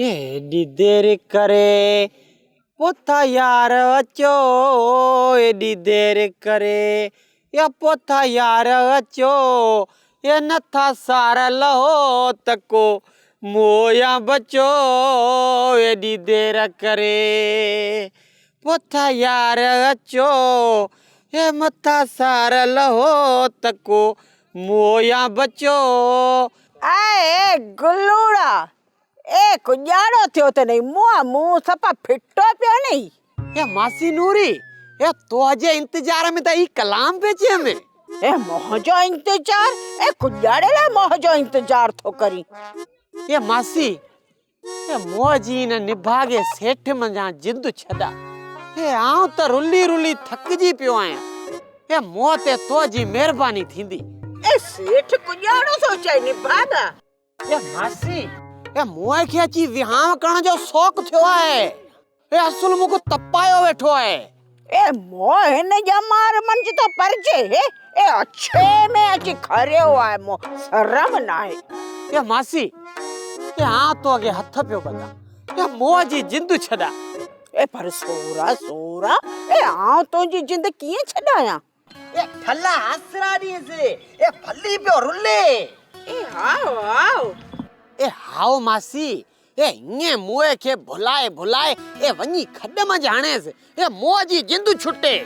ايڏي دير ڪري پوء ٿا يار اچو ايڏي دير ڪري يا پوء ٿا يار اچو اي نه ٿا سار لهو ته ڪو موء يا بچو ايڏي دير ڪري پوء ٿا يار اچو اي مٿا سار لهو ته ڪو موء يا بچو. اي گلوڙا اي ڪڄاڙو ٿيو اٿئي منهن منهن صفا ڦٽو پيو نئي. اي ماسي نوري اي توهجي انتظار ۾ ته هي ڪلام پئي چيم. اي منهنجو انتظار اي ڪڄاڙي لاء منهنجو انتظار ٿو ڪرين. اي ماسي اي منهن جي هن نڀاڳي سيٺ منجهان جند ڇڏا. اي آئون ته رلي رلي ٿڪجي پيو آهيان. اي منهن تي توهجي مهرباني ٿيندي. اي سيٺ ڪڄاڙو ٿو چئي نڀاڳا. اي ماسي، اي مون کي اچي وهانء ڪرڻ جو شوق ٿيو آهي. اي اصل مون کي تپايو ويٺو آهي. اي مون هن ڄمار منجهه ٿو پرجي. اي اڇي ۾ اچي کريو آهي مون شرم ناهي. اي ماسي، اي آئون تو اڳي هٿ پيو ٻڌان. اي مون جي جند ڇڏا. اي پر سورا سورا، اي آئون تنهنجي جند ڪيئن ڇڏايان؟ اي ٺلا آسرا ڏينس، اي ڀلي پيو رلي. اي هائو هائو. اي هائو ماسي، اي هيئن موئي کي ڀلائي ڀلائي اي وڃي کڏ منجهه هڻيس، اي موء جي جند ڇٽي.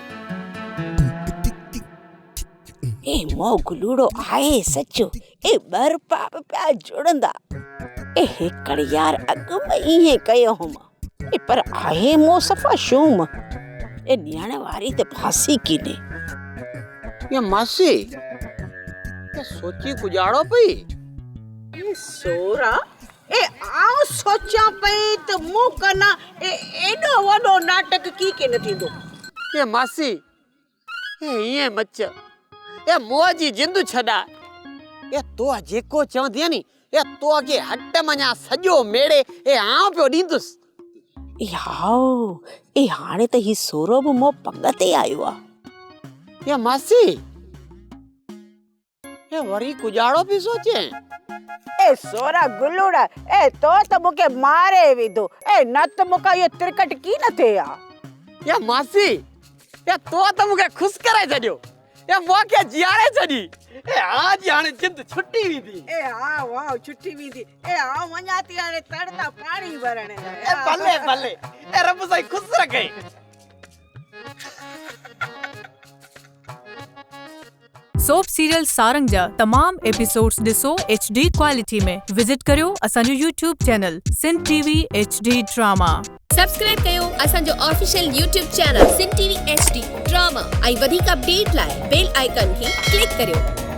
اي مئو گلوڙو آهي سچ، اي ٻه روپيا به پيا جڙندا. اي هيڪڙ يار اڳ ۾ ائين ڪيو هوم. اي پر آهي مون صفا شوم. اي ڏيڻ واري ته ڦاسي ڪينهي. اي ماسي، اي سوچي ڪڄاڙو پئي. اي سورا، اي آئون سوچيان پئي ته مون ڪنا اي ايڏو وڏو ناٽڪ ڪي ڪين ٿيندو. اي ماسي، اي ائين مچ، اي موء جي جند ڇڏاء. اي تو جيڪو چوندينء ني، اي تو کي هٽ منجهان سڄو ميڙي اي آئون پيو ڏيندس. اي هائو، اي هاڻي ته هي سورو به مون پڳ تي آيو آ. اي ماسي، اي وري ڪڄاڙو پئي سوچين؟ اي سورا گلوڙا، اي تو ته مون کي ماري وڌو، اي نه ته مون کان اهو ترڪٽ ڪين ٿئي ها. اي ماسي، اي تو ته مون کي خوش ڪري ڇڏيو، اي مون کي جياري ڇڏي، اي ها جي هاڻي جند ڇٽي ويندي. اي ها واء ڇٽي ويندي، اي آئون وڃان ٿي هاڻي تڙ تان پاڻي ڀرڻ لاء. اي ڀلي ڀلي، اي رب سائين خوش رکئي. سوپ سيريل سارنگ جا تمام ايپيسوڊز ڏسو ايڇ ڊي ڪوالٽي ۾ وزٽ ڪريو اسان جو YouTube channel Sindh T V H D drama. Subscribe ڪيو اسان جو official YouTube channel Sindh T V H D drama ۽ وڌيڪ اپڊيٽ لاء بيل آئيڪان کي ڪلڪ ڪريو.